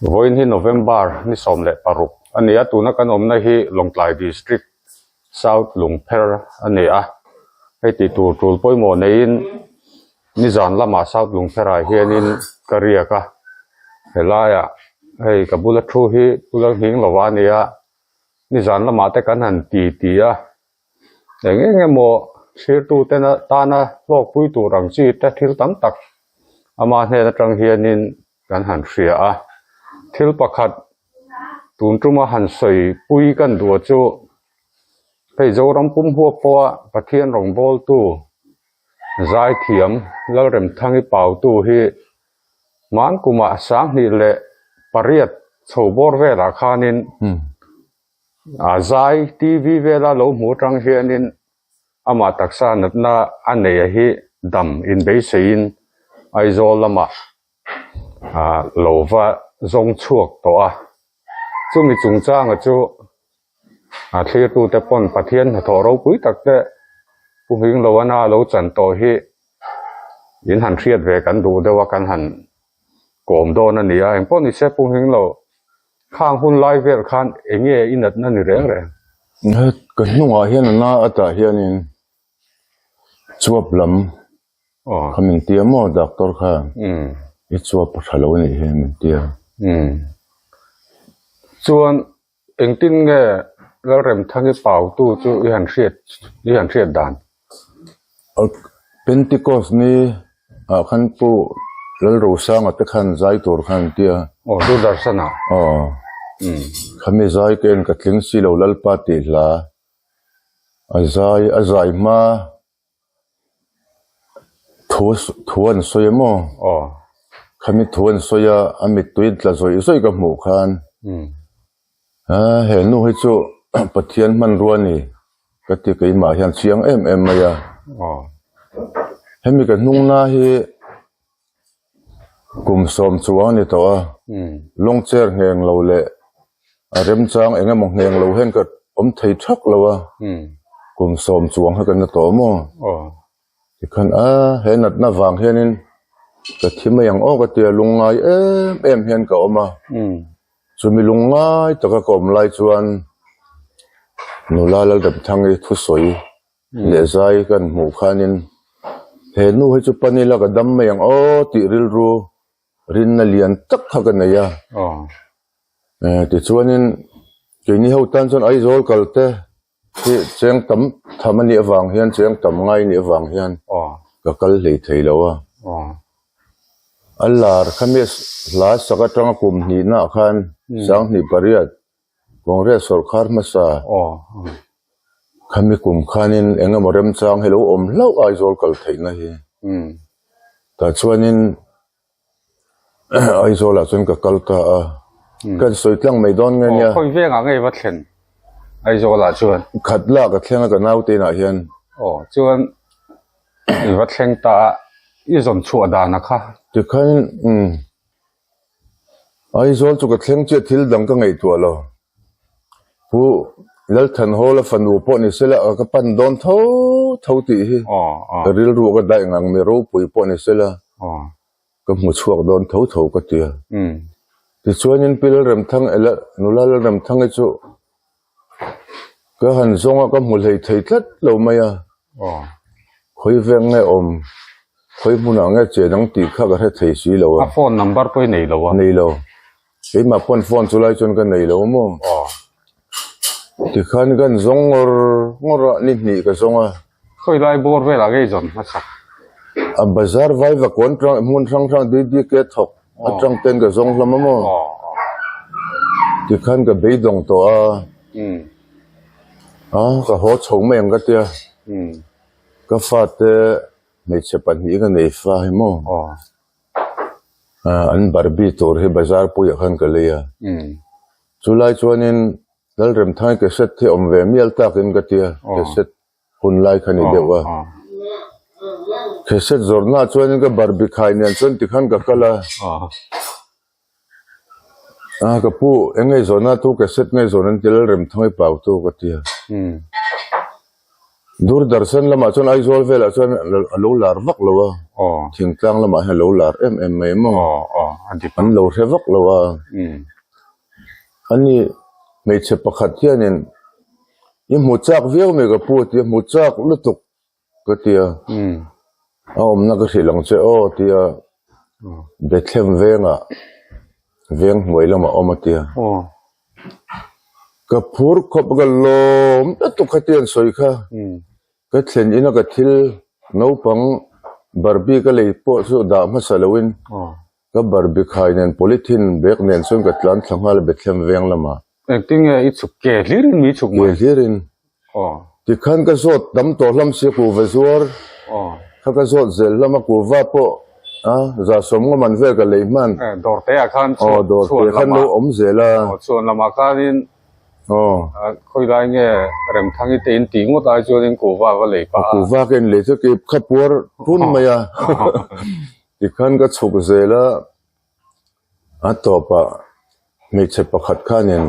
Vawiin hi November ni 16 a ni a, tuna kan awmna hi Lawngtlai District South Lungpher a ni a, hei tih tur tul pawimawh neiin nizan lamah South Lungpherah hianin ka riak a, helaiah hei ka bula thu hi Pu Lalnghing lova a ni a, nizan lamah te kan han ti ti a. Eng eng emaw thirtute tana hlawkpui tur ang chi te thil tam tak ama hnen atang hianin kan han hria a. Thil pakhat tun tuma han sawi pui kan duh chu hei Zoram pum huap pawha Pathian rawngbawltu Zaithiam Lalremthangi Pautu hi hman kumah 2008 chho bawr velah khanin A zai TV vela lo hmu atang hianin amah taksa natna a neih hi dam inbeiseiin Aizawl lamah ah lo va zawng chhuak tawh a. Chumi chungchanga chu a thlirtute pawn Pathian hnathawh ropui tak te Pu Hmingloana lo chan tawh hi in han hriat ve kan duh deuh a kan han kawm dawn a ni a. Engpawh ni se Pu Hminglo Khang hun lai vel khan eng nge i natna ni reng reng? Ka hnungah hian a na atah hianin chuap lam kha min tia maw doctor khan i chuap a tha lo a nih hi min tia. Chuan engtin nge Lalremthangi pautu chu i han hriat i han hriat dan? Pentecost ni ah khan Pu Lalrosanga te khan zai tur khan an ti a. Aw Doordarshan ah. Aw. Khami zai ka en ka tling si lo Lalpa tih hla a zai a zai hma thu thu an sawi a maw? Aw. Khami thu an sawi a a mittui tla zawih zawih ka hmuh khan. He nu hi chu Pathian hmanrua a ni ka ti keimah hian chiang em em mai a. Hemi ka hnungna hi kum sawm chuang a ni tawh a, lawng chair ngheng lo leh a remchang eng emaw ngheng lo hian ka awm thei thak lo a, kum sawm chuang hi ka na tawh maw? Tikhan a he natna vang hianin ka thi mai ang aw ka tia lungngai em em hian ka awm a. Chumi lungngai taka ka awm lai chuan nula Lalremthangi thusawi leh zai kan hmuh khanin he nu hi chu pan ila ka dam mai ang aw tih rilru rinna lian tak kha ka nei a. Tichuanin keini ho tan chuan Aizawl kal te Hi cheng tam tham a nih avang hian cheng tam ngai a nih avang hian ka kal hlei thei lo a. A lar kha mi hla sak atanga kum hnihnaah khan 2008 Congress sawrkar hmasa khami kum khanin eng emaw remchang hi lo awm hlauh Aizawl kal theihna hi. Tah chuanin Aizawl ah chuan ka kal ta a, ka sawi tlang mai dawn nge nia. Aw khawi vengah ngei va thlen Aizawl ah chuan. Khat lah ka thleng a ka naute inah hian. Aw chuan i va thleng ta a, i zawn chhuah dan a kha. Tikhan umm Aizawl chu ka thleng chiah thil dang ka ngaihtuah lo. Pu Lalthanhawla fanu pawh ni sela ka pan dawn tho tho tih hi ka rilru ka daih ngang mi ropui pawh ni sela ka hmu chhuak dawn tho tho ka ti a. Tichuanin Pi Lalremthang nula Lalremthangi chu ka han zawng a ka hmu hlei thei tlat lo mai a. Khawi veng nge awm, khawi hmunah nge chen ang tih kha ka hre thei si lo a. A phone number pawh i nei lo a? Nei lo. Keimah pawn phone chu lai chuan ka nei lo maw? Tikhan kan zawng ngawr ngawr a, ni hnih ka zawng a. Khawi lai bawr velah ngei zawn hmasak? A bazar vai vakawn tang hmun hrang hrang DDK thawk atang ten ka zawng hlawm a maw? Tikhan ka beidawng tawh a. A ka haw chho mai ang ka tia. Ka fate hmeichhe pahnih ka nei fa hi maw? An barbie tur hi bazar puiah khan ka lei a. Chulai chuanin Lalremthangi cassette hi awm ve mial takin ka tia, cassette hun lai kha ni deuh a. Cassette zawrhnaah chuanin ka barbie khai nen chuan tikhan ka kal a. A ka pu eng ngei zawhna tu cassette ngei zawhna an ti Lalremthangi pau tu ka tia. Doordarshan lamah chuan Aizawl velah chuan a lo lar vak lo a, thingtlang lamah hian a lo lar em em mai maw? An lo hre vak lo a. Ani hmeichhe pakhat hianin i hmu chak viau mai ka pu a ti a, hmu chak lutuk ka ti a, a awmna ka hrilh ang che aw ti a, Bethlehem vengah veng hnuai lamah a awm a ti a, ka phur khawp ka lawm lutuk kha ti an sawi kha, ka thlen ina ka thil naupang Barbie ka lei pawh chu dah hmasa loin Ka Barbie khai nen polythene bag nen chuan ka tlan thla nghal a Bethlehem veng lamah. Engtin nge i chhuk ke hlirin mi chhuk mai? Ke hlirin. Aw. Tikhan ka zawt tam tawh hlam sia kuhva zuar. Aw. Kha ka zawt zel hlam a kuhva pawh a za sawm nga man vel ka lei hman. Eh dawrte ah khan chhuan lamah. Aw dawrte khan lo awm zel a. Aw chhuan lamah khanin Aw. Khawi lai nge Remthangi te in tih ngawt ai chuanin kuhva va lei pah a. Kuhva ka in lei chu kei kha puar phun mai a. Tikhan ka chhuk zel a, a tawpah hmeichhe pakhat khanin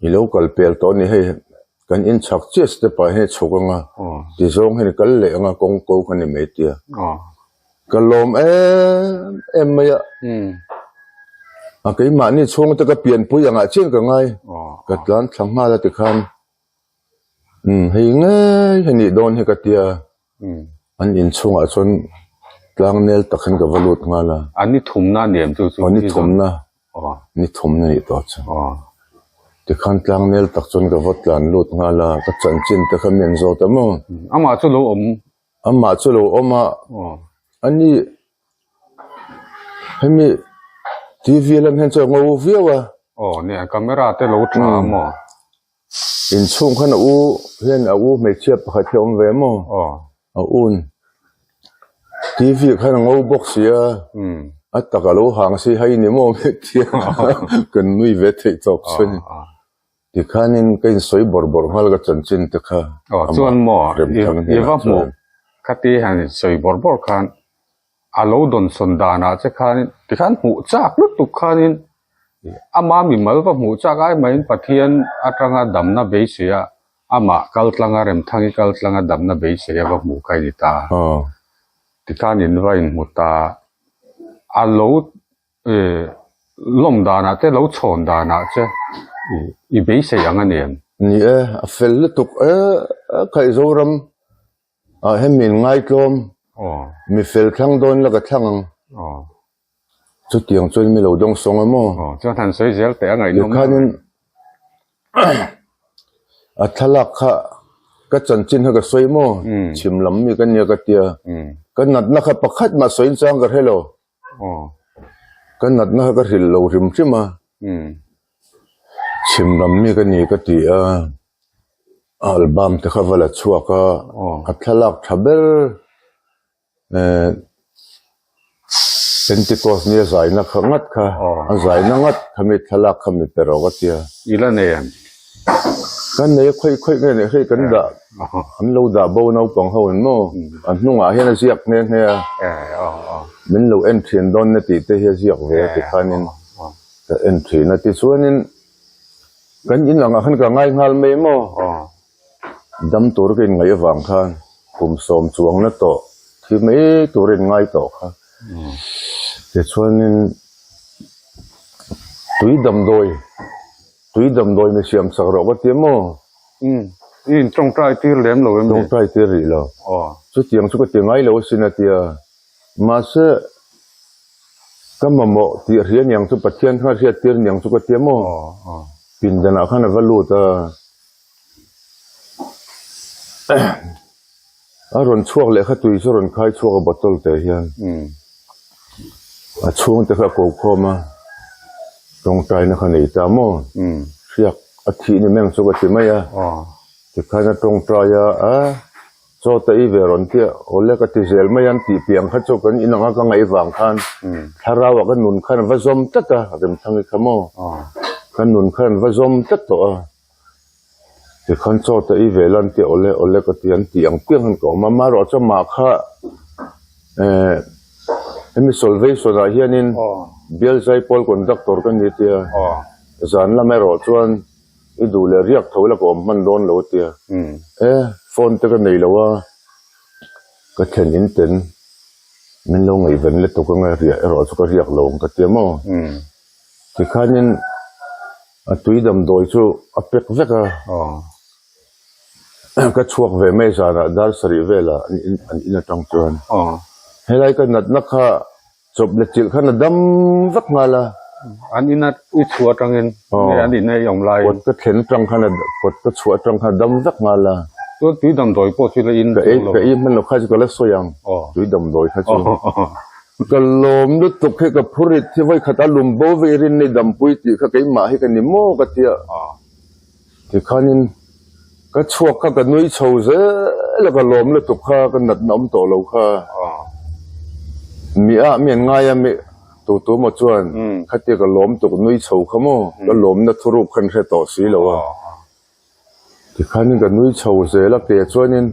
i lo kal pel tawh a ni hei, kan inchhak chiah step ah hian i chhuk ang a, ti zawng hian i kal leh ang a, kawng ko kha ni mai tia. Ka lawm em em mai a, a keimahni chhungte ka pianpui angah chian ka ngai, ka tlan thla nghal a tikhan hei ngei hi nih dawn hi ka tia. An inchhungah chuan tlangnel tak hian ka va lut nghal a. A ni thumna a ni em chu chu? Aw ni thumna, ni thumna nih tawh chu. Tikhan tlangnel tak chuan ka va tlan lut nghal a, ka chanchin te kha mi an zawt a maw? Amah chu lo awm? Amah chu lo awm a, ani hemi TV lam hian chuan a ngo viau a. Aw nia camera te lo tha a maw? Inchhung khan a u hian a u hmeichhia pakhat hi a awm ve maw? A un TV khan a ngo bawk si a, a tak a lo hang si hai ni maw hei tia kan nui ve theih tawp chu a ni. Tikhanin ka insawi bawrh bawrh nghal ka chanchin te kha. Aw chuan maw i va hmuh khati han insawi bawrh bawrh khan A lo dawnsawn danah che khanin tikhan hmuh chak lutuk khanin ama mimal va hmuh chak ai maiin Pathian atanga damna beisei a, amah kal tlanga Remthangi kal tlanga damna beisei a va hmuh kha i ni ta. Tikhan in va inhmu ta. A lo lawm danah te lo chhawn danah che i beisei ang a ni em? Ni e, a fel lutuk e, khaih Zoram Ah hemi in ngaitlawm mi fel thlang dawn la ka thlang ang. Chutiang chuan mi lo dawng sawng a maw? Chuan han sawi zel teh a ngaihnawm. Tikhanin a thlalak kha ka chanchin kha ka sawi maw? Chhim lam mi ka nia ka tia. Ka natna kha pakhat mah sawi chang ka hre lo. Ka natna kha ka hrilh lo hrim hrim a. Chhim lam mi ka ni ka ti a. Album te kha va la chhuak a, a thlalak tha ber eh Pentecost nia zaina kha ngat kha, a zaina ngat kha mi thlalak kha mi pe rawh ka tia. I la nei em? Ka nei a, khawi khawi nge nih hei kan dah, an lo dah bo naupang ho in maw, a hnungah hian a ziak nghe nghe a, min lo en thin dawn na tih te hi a ziak ve a tikhanin ka en thin a, tichuanin Kan in angah khan ka ngai nghal mai maw? Dam tur ka inngaih avang khan kum sawm chuangna tawh thi mai tur a inngai tawh kha. Tichuanin tui damdawi, tui damdawi mi siam chak rawh ka ti maw? I intawngtai tir lem lo em ni? Tawngtai tir rih lo. Chutiang chu ka ti ngai lo asin a ti a. Mahse, ka mamawh tih hria niang chu Pathian khan a hriat tir niang chu ka tia maw? Pindanah khan a va lut a, a rawn chhuak leh kha tui chu a rawn khai chhuak a bottle te hian. A chhungte kha a ko khawm a, tawngtaina kha nei ta maw? Hriak a thih ni meng chu ka ti mai a, tikhan a tawngtai a, a. Chaw ta i ve rawn tia, awle ka ti zel mai an tih piang kha chu kan in anga ka ngaih vang khan thlarau ah ka nun khan a va zawm tlat a, Remthangi kha maw ka nun khan an va zawm tlat tawh a, tikhan chaw ta i ve la an tia awle awle ka ti an tih ang piang khan ka awm a, amaherawh chu amah kha eh hemi salvation ah hianin bial zaipawl conductor ka ni tia zan lam erawh chuan i duh leh riak tho la ka awm hman dawn lo a tia e. Phone te ka nei lo a, ka thlen in ten min lo ngaihven lutuk anga riah erawh chu ka riak lo ang ka ti a maw? Tikhanin a tui damdawi chu a pack vek a, ka chhuak ve mai zanah dar sarih velah an in atang chuan helai ka natna kha Chawp leh chilh khan a dam vek nghal a. An ina i chhuah atangin nge an ina i awm laiin? Kawt ka thlen atang khan a kawt ka chhuah atang khan a dam vek nghal a. Chuan tui damdawi pawh chu la in Ka ei ka ei hman lo kha chu ka la sawi ang tui damdawi kha chu. Ka lawm lutuk hi ka phurit hi vawikhat a lum bo vei rin nei dampui tih kha keimah hi ka ni maw ka tia. Tikhanin ka chhuak kha ka nui chho zel a, ka lawm lutuk kha, ka natna awm tawh lo kha. Mi ah mi an ngai a, mi tu tu maw chuan khatia ka lawm tuk nui chho kha maw, ka lawmna thuruk khan hre tawh si lo a. Tikhanin ka nui chho zel a, ke chuanin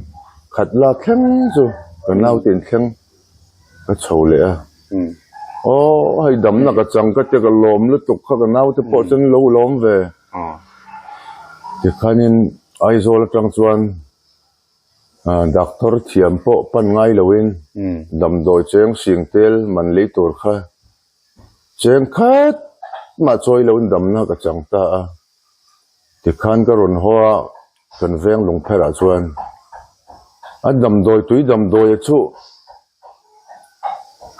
khat la thleng chu ka nautin thleng ka chho leh a. Aw hei damna ka chang ka tia ka lawm lutuk kha ka naute pawh chuan lo lawm ve. Tikhanin Aizawl atang chuan doctor thiam pawh pan ngai loin damdawi cheng sing tel man lei tur kha cheng khat mah chawi loin damna ka chang ta a. Tikhan ka rawn haw a, kan veng lungpherah chuan a damdawi tui damdawi a chu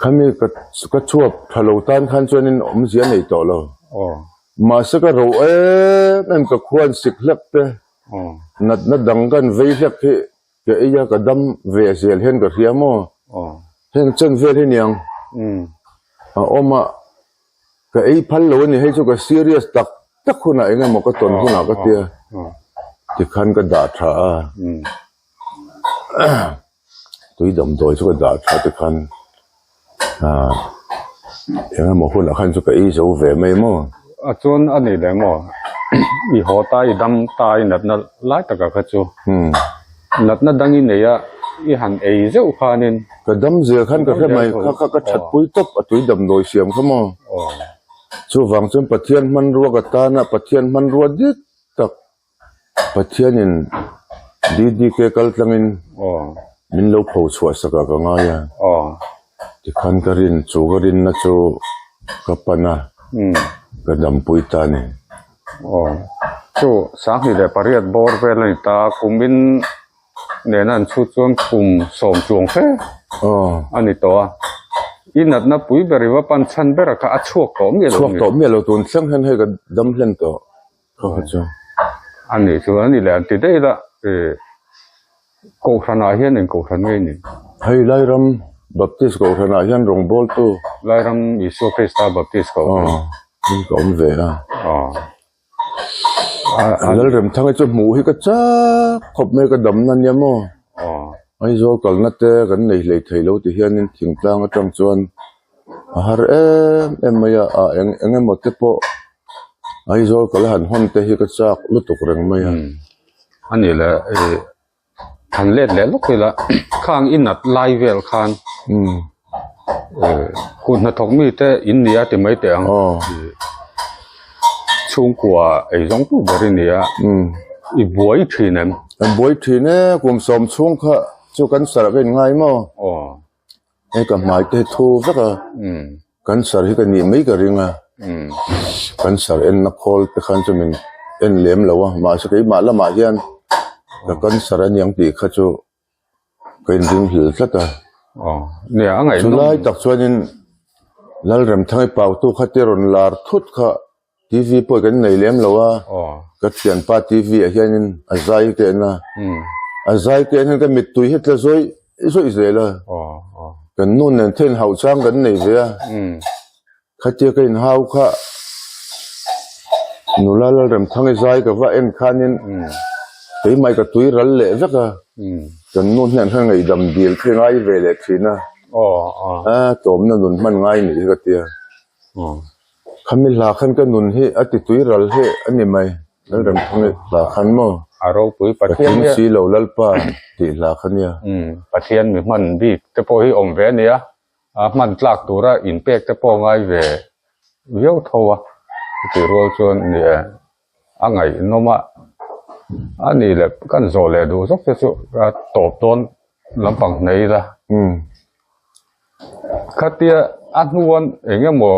Khami ka ka chhuak tha lo tan khan chuanin awmzia nei tawh lo. Mahse ka ro em em ka khuan sik hlek te, natna dang kan vei hlek hi ka ei a ka dam ve zel hian ka hria maw? Heng chen vel hi niang a awm a, ka ei phal lo a ni hei chu ka serious tak tak hunah eng emaw ka tawn hunah ka tia tikhan ka dah tha a. Tui damdawi chu ka dah tha te khan ah eng emaw hunah khan chu ka ei zo ve mai maw. A chuan a ni leh maw i haw ta i dam ta i natna lai takah kha chu natna dang i nei a i han ei zeuh khanin. Ka dam zel khan ka hre mai kha kha ka that pui tawp a tui damdawi siam kha maw. Chuvang chuan Pathian hmanrua ka tana Pathian hmanrua dik tak. Pathianin DDK kal tlangin min lo pho chhuah sak ah ka ngai a, tikhan ka rin chu ka rinna chu ka pan a, ka dampui ta a ni. Chu 2008 bawr vel a ni ta, kumin nena an chhut chuan kum sawm chuang fe a ni tawh a, i natna pui ber i va pan chhan ber a kha a chhuak tawh miah lo a ni. Chhuak tawh miah lo tun thleng hian hei ka dam hlen tawh. A nih chu a ni leh an ti daih la ih kohhranah hian eng kohhran nge ni? Hei Lairam Baptist kohhranah hian rawngbawltu. Lairam Isua Krista Baptist kohhran. Aw in ka awm ve a. Aw. Lalremthanga chu hmuh hi ka chak khawp mai ka damna nia maw? Aw. Aizawl kalna te kan nei hlei thei lo ti hianin thingtlang atang chuan a har em em mai a, a eng eng emaw te pawh Aizawl kal a han hawn te hi ka chak lutuk reng mai a. A ni le ih han let leh lawk ila khang i nat lai vel khan ih kut hnathawk mi te in nia ti mai teh ang ih chhungkua ei zawng tu ber i nia i buai thin em? Kan buai thin e kum sawm chhung kha chu kan sarh ka in ngai maw? Hei ka hmai te hi thu vek a, cancer hi ka nih mai ka ring a, cancer enna khawl te khan chu min en lem lo a, mahse keimah lamah hian ka cancer a niang tih kha chu ka inring hlel tlat a. Chulai tak chuanin Lalremthangi Pautu kha te rawn lar thut kha TV pawh kan nei lem lo a, ka thianpa TV ah hianin a zai ka en a, a zai ka en hian ka mittui hi tla zawih zawih zel a, kan nu nen then hauh chang kan nei ve a, khatia ka inhau kha nula Lalremthangi zai ka va en khanin keimah ka tui ral leh vek a, kan nu hnen khan ngaihdam dil khi ngai ve leh thin a, a tlawmna nun hman ngai nih hi ka tia. Khami hla khan ka nun hi a ti tui ral hi a ni mai, Lalremthanga hla khan maw? A ropui Pathian hian. Ka tling si lo Lalpa tih hla kha nia. Umm Pathian mi hman bik te pawh hi awm ve a nia, a hman tlak tura inpek te pawh ngai ve viau tho a, chutih rual chuan ni e a ngaihnawm a. A nih leh kan zawh leh duh zawk te chu a tawp dawn lampang hnei ila. Khatia a hnuan eng emaw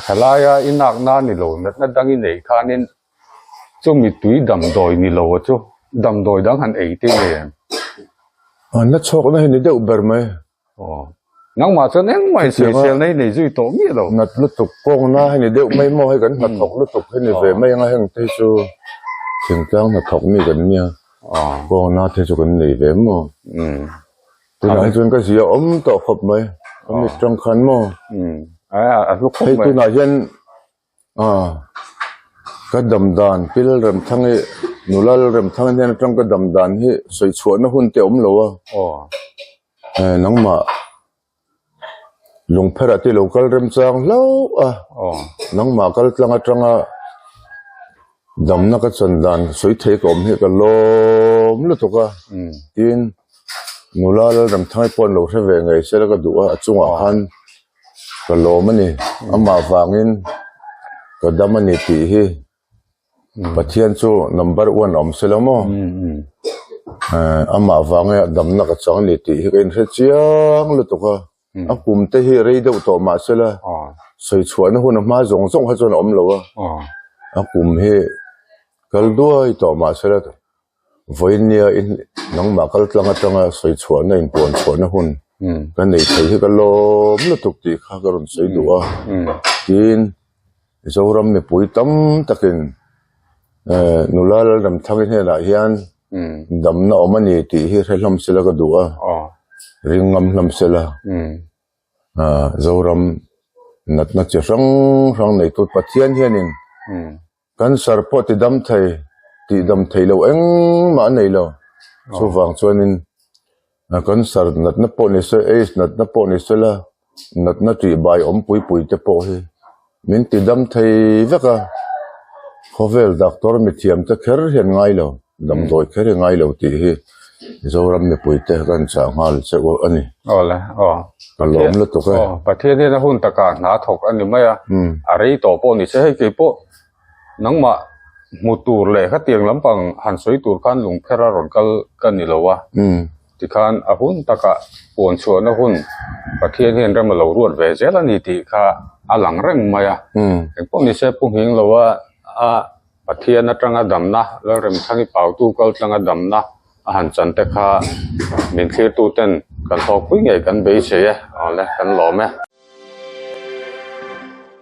helaia i nakna ni lo natna dang i neih khanin chumi tui damdawi ni lo chu damdawi dang han ei te nei em? A na chhawkna hi ni deuh ber mai. Aw. Nangmah chuan engmah in sawisel nei nei zui tawh miah lo. Nat lutuk kawngna hi ni deuh mai maw hei kan hnathawk lutuk hi ni ve mai anga heng te hi chu thingtlang hnathawk mi kan nia kawngna te chu kan nei ve maw. Tunah hi chuan ka zia awm tawh khawp mai a mit tang khan maw. Hei tunah hian Ka dam dan Pi Lalremthangi nula Lalremthangi hnen atang ka dam dan hi sawi chhuahna hun te a awm lo a. Nangmah lungpherah te lo kal remchang hlauh a, nangmah kal tlang atanga damna ka chan dan sawi thei ka awm hi ka lawm lutuk a, tin nula Lalremthangi pawh an lo hre ve ngei se la ka duh a, a chungah khan. Ka lawm a ni. Amah vangin ka dam a ni tih hi Pathian chu number one a awm se lo maw? Amah vanga damna ka chang a ni tih hi ka inhre chiang lutuk a. A kum te hi rei deuh tawh mah se la sawi chhuahna hun a hma zawng zawng kha chuan a awm lo a. A kum hi kal duai tawh mah se la. Vawinia in nangmah kal tlang atanga sawi chhuahna inpuan chhuahna hun ka nei thei hi ka lawm lutuk tih kha ka rawn sawi duh a. Tin, Zoram mipui tam takin nula Lalramthangi hnenah hian damna awm a ni tih hi hre hlawm sela ka duh a, ring ngam hlawm sela. Zoram natna chi hrang hrang neitu Pathian hianin Cancer pawh ti dam thei, tih dam theih loh engmah a nei lo. Chuvang chuanin cancer natna pawh ni se, AIDS natna pawh ni se la, natna tih bai awm pui pui te pawh hi min ti dam thei vek a. Khawvel doctor mithiam te kher hian ngai lo, damdawi kher hi ngai lo tih hi Zoram mipui te kan chah nghal che u a ni. Awle, aw. Ka lawm lutuk e. Aw, Pathian hian a hun takah hna thawk a ni mai a, a rei tawh pawh ni se hei kei pawh nangmah hmu tur leh khatiang lampang han sawi tur khan lungpher a rawn kal ka ni lo a, tikhan a hun takah puan chhuahna hun Pathian hian rem a lo ruat ve zel a ni tih kha a lang reng mai a, engpawh ni se Pu Nghingloa a Pathian atanga damna, Lalremthangi Pautu kaltlanga damna a han chan te kha min thlirtu ten kan hlawkpui ngei kan beisei e, awle kan lawm e.